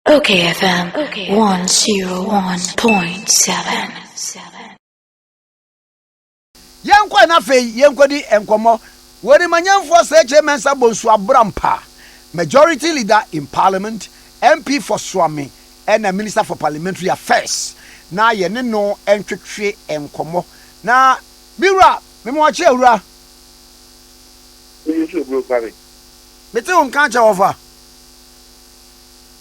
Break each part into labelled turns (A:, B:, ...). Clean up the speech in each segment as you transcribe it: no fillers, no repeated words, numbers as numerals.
A: Okay FM 101.7.
B: Yɛnkɔ na afei yɛnkɔdi nkɔmmɔ. Wɔnimanyɛmfoɔ Sir Kyei Mensah Bonsu Aborampa, Majority Leader in Parliament, MP for Suame ɛna Minister for Parliamentary Affairs, na yɛne no ntwetwe nkɔmmɔ. Na me wura, mema wakye awura.
C: Oye so bro Kwame.
B: Mete wo nka kyɛ wɔfa.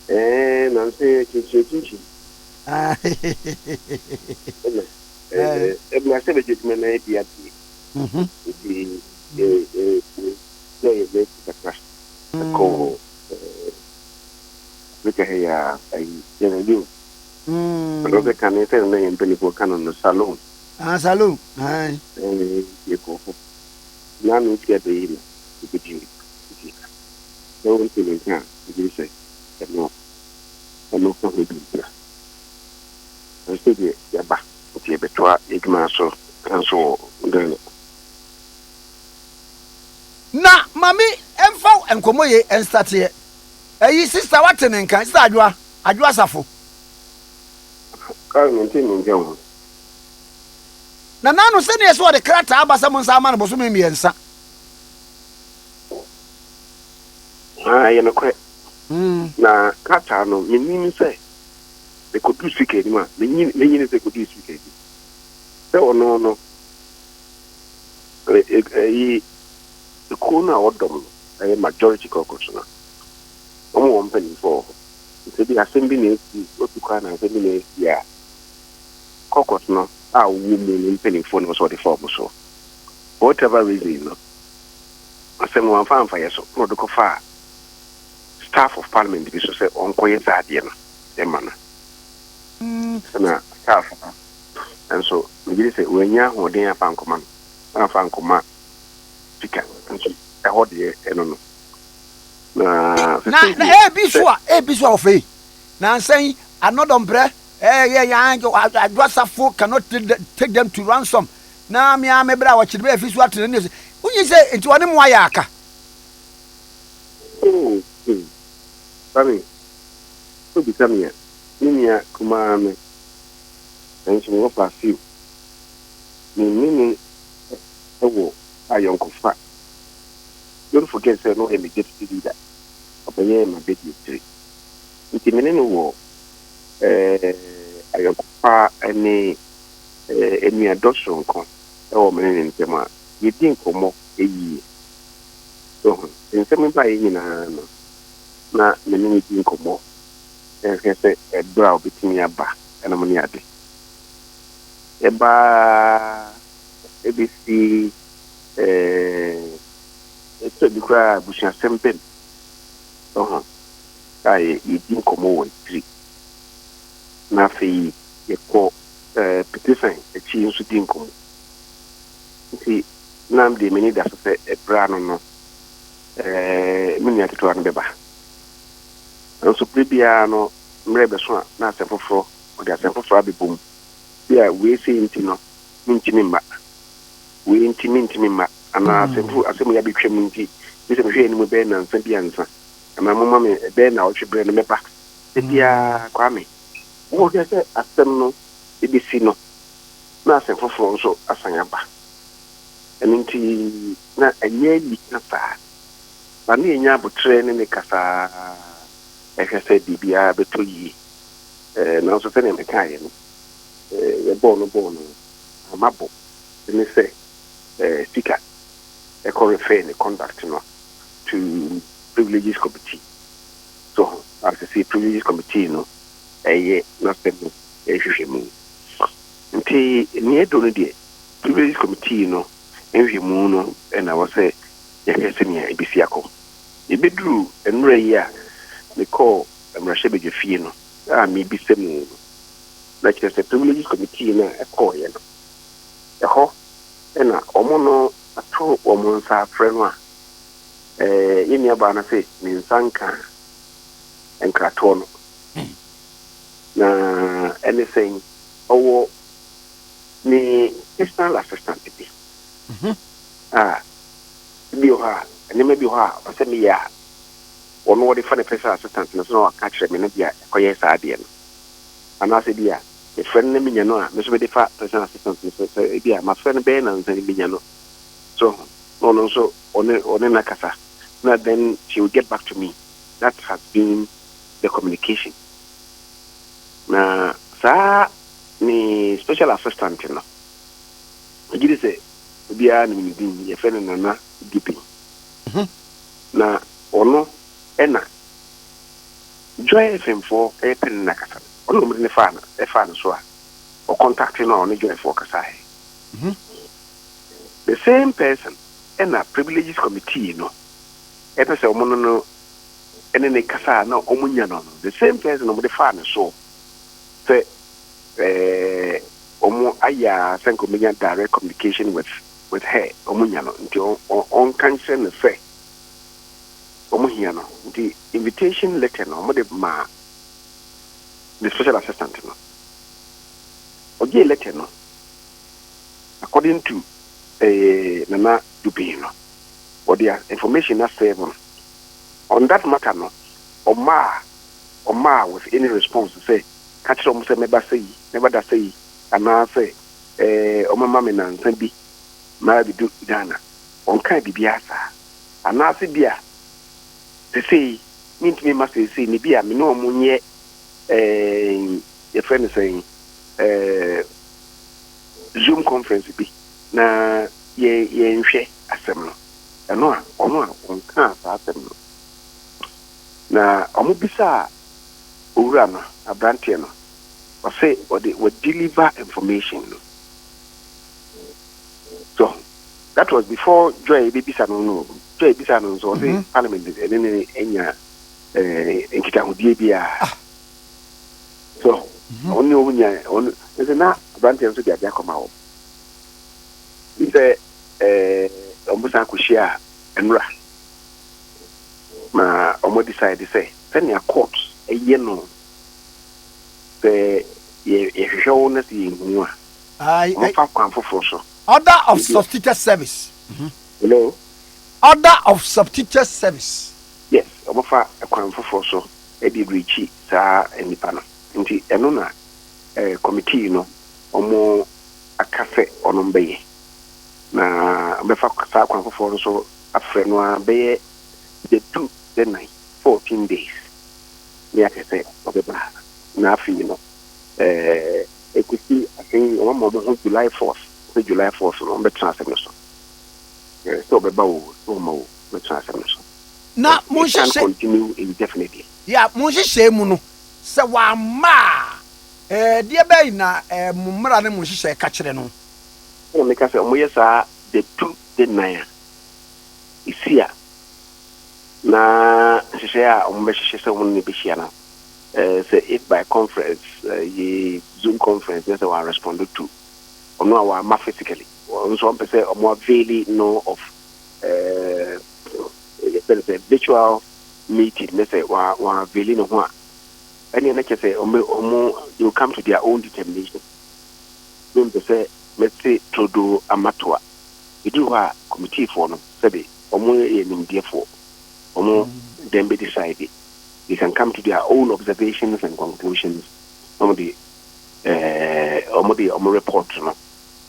C: Ɛɛ nanse kyinkyin kyinkyin. Ɛna ɛɛ ɛmuna sɛ bɛgye adwuma na ɛdi abie. Nti ɛɛ ɛɛ na yɛ bɛ kakra. Ɛkɔ Afrika ha yi a ayi Sierra Leone. Ɔno sɛ kane sɛ na yɛn mpanimfoɔ ka no Salon.
B: Ah, Salon.
C: Ɛɛ yɛkɔ hɔ. N'ano fi abɛyi na ebedi nti sɛ wɔn ti ne nka a ebi sɛ ɛno ka ho bi ntina. Nso deɛ yɛba nti yɛbɛtoa adwuma so nso wɔ Ghana.
B: Na mami ɛmfa nkɔmmɔ yɛ ɛnstateɛ. Ɛyi sister wate ne nka, Sister Adwoa, Adwoa Safo.
C: Kaa mi nti mi nka ho.
B: Na nano sɛdeɛ sɛ wɔde krataa aba sɛ mo nsa ama no bosome 3.
C: Ah, ɛyɛ nokorɛ. Na krataa no, menim sɛ ɛkɔduru Speaker anim a, menyini sɛ ɛkɔduru Speaker anim. Sɛ ɔno no, ɛyi ekuo no a wɔdɔm no, ɛyɛ majority caucus no, wɔn wɔ mpanimfoɔ wɔ hɔ. Nti bi asɛm bi na esi, otu kwan na asɛm bi na esi a, caucus no a wɔwɔ mu no mpanimfoɔ no nso wɔde fa wɔn so. For whatever reason no, asɛm no wɔamfa amfa yɛ so, na wɔde kɔfa staff of Parliament bi so sɛ ɔnkɔyɛ saa adeɛ no ɛma no. Ɛna staff no nso megye di sɛ wɔanya ahoɔden afa nkɔma no, amfa nkɔma Speaker nso ɛhɔ deɛ ɛno no. Na
B: Na
C: sesei
B: na
C: deɛ
B: ebi so a ebi so a wɔfɛ yi. Na nsɛn anɔdɔmprɛ ɛyɛ yan Adwoa Safo cannot take them to ransom. Na mmea me bere a wɔkyerɛ bɛyɛ fi so atena ne so. Wonyi sɛ nti wɔne mo ayɛ aka.
C: Oh, Kwame, wobisa me a, me nua kumaa no, nanso mewɔ fa asew. Me ne no wɔ ayɔnkofa. Don't forget sɛ no ɔyɛ me deputy leader. Ɔbɛyɛ m'abadiakyire. Nti me ne no wɔ ayɔnkofa ne anuadɔ soronko ɛwɔ me ne ne ntam a yɛdi nkɔmmɔ yie. So nsɛm baeɛ nyinaa no, na me ne no di nkɔmmɔ ɛhwɛ sɛ ɛberɛ a obɛtumi aba ɛnom ne ade. Ɛbaa ebesi ɛtɔ bi koraa abusuasɛm bɛm ɔho a yɛdi nkɔmmɔ wɔ akyiri. Na afei yɛkɔ petition akyi nso di nkɔmmɔ. Nti na deɛ m'ani da so sɛ ɛberɛ ano no me nua ketewa no bɛba. Nanso bere biara no mmerɛ bɛso a na asɛm foforɔ ɔde asɛm foforɔ abɛbɔ mu. Bi a wei sei nti no mentumi mma. Wei nti mentumi mma. Anaa asɛm yi abɛtwam nti bi sɛ mehwɛ anim bɛyɛ 4 bi ansa. Anaa momma me ɛbɛyɛ 7 berɛ no mɛba. Da biara Kwame, wɔhwɛ sɛ asɛm no ebɛsi no na asɛm foforɔ nso asan aba. Ɛno nti na ɛnyɛ anika saa. Na ne yɛnya abotrɛ ne ne kasaa ɛhwɛ sɛ biribiara bɛtɔ yie. Nanso sɛnea mekaeɛ no, yɛbɔɔ no bɔɔ no ama bɔ ne sɛ Speaker ɛkɔ refer ne conduct no to Privileges Committee. So asese Privileges Committee no ɛyɛ n'asɛm no ɛhwehwɛ mu. Nti nea ɛdɔ no deɛ Privileges Committee no nhwehwɛmu no ɛna wɔ sɛ yɛhwɛ sɛnea ebesi akɔ. Ebeduru nnura yi a mekɔɔ mmarahyɛbadwa fie no a mebisa mu no, na kyerɛ sɛ Privileges Committee no a ɛkɔɔeɛ no, ɛhɔ ɛna wɔn no ato wɔn nsa afrɛ no a yɛn nuabaa no sɛ ne nsa nka nkratoɔ no. Na ɛne sɛn ɔwɔ ne personal assistant bi a bi wɔ hɔ a nneɛma bi wɔ hɔ a ɔsɛ meyɛ a Ɔno ɔde fa ne personal assistant no so na waka akyerɛ me na bi a ɛkɔyɛ saa adeɛ no. Anaasɛ bi a mefrɛ no na menya no a, me nso mede fa personal assistant no so sɛ ebi a mafrɛ no bɛyɛ nansa ni menya no. So ho? Na ɔno nso ɔne ɔne no akasa na then she will get back to me. That has been the communication. Na saa ne special assistant no, megye di sɛ obiara nim ne din, yɛfrɛ no Nana Dupin. Na ɔno na Joy FM foɔ repɛ ne no akasa no, ɔno na wɔde no faa no faa no so a ɔkɔntakte no a ɔne Joy foɔ kasaeɛ. The same person ɛna Privileges Committee no ɛpɛ sɛ wɔn no no ne ne kasa a na wɔn nya no no, the same person na wɔde faa no so sɛ ɛɛ wɔn ayɛ a sɛ nka wɔbɛnya direct communication with her, wɔn nya no nti ɔnka nkyerɛ no sɛ wɔn hia no. Nti invitation letter no wɔde maa the special assistant no. Ɔgye letter no, according to Nana Dubin no, wɔde information na serve no on that matter no, ɔmaa with any response sɛ ka kyerɛ wɔn sɛ mɛba sɛ yi, mɛba da sɛ yi, anaasɛ ɔmama me nansa bi maa bi du Ghana. Ɔnka biribiara saa, anaasɛ bi a sesei mentumi ma seesei ne bi a me ne ɔmo nyɛ yɛfrɛ no sɛn, Zoom conference bi na yɛ yɛnhwɛ asɛm no. Ɛno a ɔno a ɔnkaa saa asɛm no na ɔmo bisa owura no, aberanteɛ no, ɔsɛ ɔde wɔ deliver information no. So that was before Joy bebisa no. Joy bisa no nso, ɔsɛ Parliament ɛne ne anya nkitahodie biara so ɔno ne ɔmo nya ɔno nso na aberanteɛ nso de ade akɔma wɔn sɛ ɔmo san akɔhyia nwura ma ɔmo decide sɛ sɛnea court ɛyɛ no, sɛ yɛ yɛhwehwɛ wo na sɛ yɛnhu a, ɔmo fa kwan foforɔ so.
B: Order of substituted service.
C: Hello?
B: Order of substituted service.
C: Yes, ɔmo fa kwan foforɔ so ɛde reach saa nipa no. Nti ɛno na committee no ɔmo aka sɛ ɔno bɛyɛ na ɔbɛfa saa kwan foforɔ no so afrɛ no a bɛyɛ the 2 the 9 14 days ne ahwɛ sɛ ɔbɛba. Na afei no ɛkɔsi afei ɔmo ama ɔmo ho July 4th, sɛ July 4th no ɔmo bɛtena asɛm no so, sɛ ɔbɛba o, sɛ ɔma o, ɔbɛtena asɛm no so.
B: Na mo
C: It can
B: nhyehyɛ
C: continue indefinitely.
B: Ya, mo nhyehyɛ mu no, sɛ wamma a, deɛ bɛyi na mo mmara ne mo nhyehyɛ ka kyerɛ no?
C: Ɛna meka sɛ ɔmoyɛ saa the 2 the 9 a ɛsi a, na nhyehyɛ a ɔmo bɛhyehyɛ sɛ ɔmo ne bɛhyia no, sɛ if by conference, yɛ Zoom conference, na sɛ wɔa respond to ɔno a wama physically, ɔno nso ɔmpɛ sɛ ɔmo avail no of yɛfrɛ no sɛ virtual meeting, ne sɛ wa avail ne ho a, ɛneɛ na kyerɛ sɛ ɔmo they will come to their own determination. Mempɛ sɛ mɛte todo amatoa ɛduru hɔ a, committeefoɔ no, sɛbe, ɔmo yɛ nimdeɛfoɔ, ɔmo then bɛ decide. They can come to their own observations and conclusions. Ɔmo de ɔmo de ɔmo report no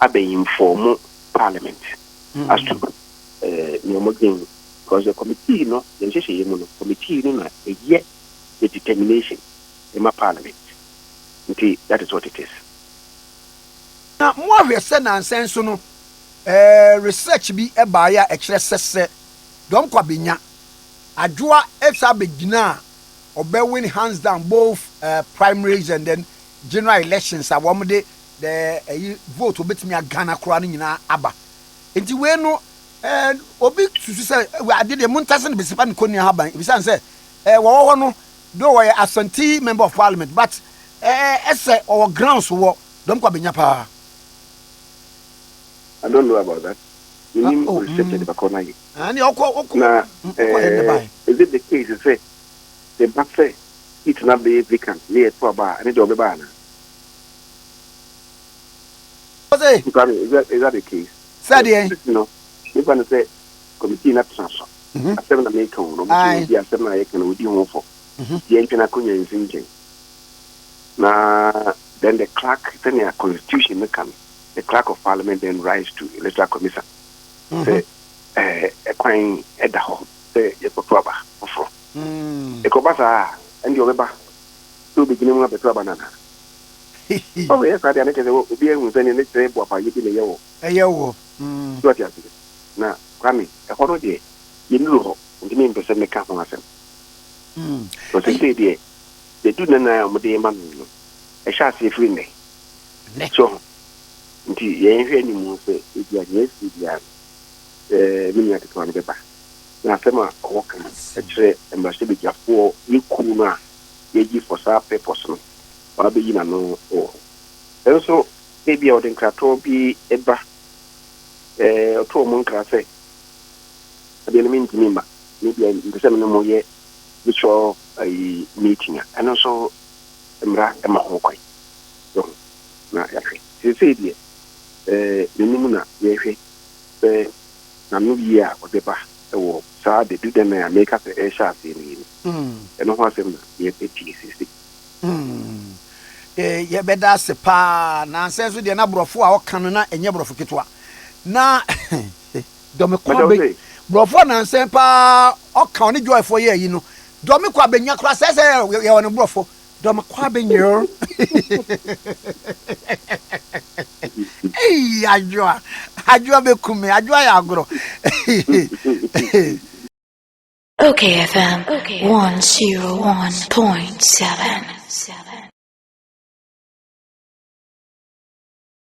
C: abɛ inform Parliament as to nea ɔmo dwen, because the committee no, yɛn nhyehyɛeɛ mu no, committee no na ɛyɛ the determination ɛma Parliament. Nti that is what it is.
B: Na mo ahwɛ sɛ nansa nso no, research bi ɛbaeɛ a ɛkyerɛ sɛ Dome Kwabenya Adwoa ɛsa abɛgyina a, ɔbɛ win hands down both primaries and then general elections a wɔn de the ɛyi vote obetumi agana koraa no nyinaa aba. Nti wei no, obi susu sɛ ade deɛ mo ntase no besi pa ne kɔnua haban ebisan sɛ wɔwɔ hɔ no do, wɔyɛ Asante member of Parliament, but ɛsɛ ɔwɔ grounds wɔ Dome Kwabenya paa.
C: I don't know about that. Menim
B: Oh,
C: research de bakɔ no ayɛ.
B: Ɛne ɔkɔ
C: Na
B: ɔkɔ yɛ ne bae.
C: Is it the case sɛ the ba sɛ seat na bɛyɛ vacant ne yɛ to aba a, ɛne deɛ ɔbɛba ana?
B: Ɔsɛ
C: Kwame, is that the case?
B: Sɛdeɛ
C: Seat no, nipa no sɛ committee na tena so. Asɛm na meka o, na ɔmo sɛ odi asɛm na yɛka na odi ho fɔ. Nti yɛntwe n'akonnwa nsi nkyɛn. Na then the clerk, sɛnea constitution no ka no, the clerk of parliament then writes to electoral commission sɛ ɛkwan ɛda hɔ sɛ yɛkɔto aba foforɔ. Ɛkɔba saa a, ɛnde ɔbɛba sɛ obɛgyina mu abɛto aba no anaa? Ɔbɛyɛ saa deɛ a, ne kyerɛ sɛ obi ahu sɛ ne kyerɛ boapayɛ bi na ɛyɛ wɔ.
B: Ɛyɛ wɔ.
C: So ate aseɛ? Na Kwame, ɛhɔ no deɛ, yɛnnuru hɔ, nti mempɛ sɛ meka ho asɛm. Because seesei deɛ, yɛdu nna a wɔde ma no no, ɛhyɛ aseɛ firi nnɛ.
B: Nnɛ.
C: So ho. Nti yɛnhwɛ anim sɛ ebi a nea asi biara no, me nua ketewa no bɛba. Na asɛm a ɔwɔ ka ɛkyerɛ mmarahyɛbadwafoɔ yɛ kuo no a yɛgye for saa purpose no, wabɛyi n'ano wɔ hɔ. Nso ebi a ɔde nkratoɔ bi ba, ɔto wɔn nkra sɛ adeɛ no mentumi mma, na ebi a mpɛ sɛ me ne mo yɛ virtual ayi meeting a, ɛno nso mmara ma ho kwan. So na yɛahwɛ. Seesei deɛ, n'anim na yɛhwɛ sɛ n'ano yie a ɔde ba wɔ saa dadu dan a meka sɛ ɛrehyɛ aseɛ no yi no. Ɛno ho asɛm na yɛpɛ tie seesei.
B: Yɛbɛda ase paa. Nansɛ nso deɛ, na borɔfo a ɔka no na ɛnyɛ borɔfo ketewa na dɔme kɔ
C: Mɛda wo
B: abɛ
C: sɛ
B: borɔfo a nansɛn paa ɔka ɔne joyfoɔ yɛ yi no, dɔme kɔ abɛnya koraa sɛ yɛwɔ ne borɔfo dɔme kɔ abɛnya. Ei, Adwoa, Adwoa bɛkum me. Adwoa yɛ agorɔ.
A: Okay FM 101.7.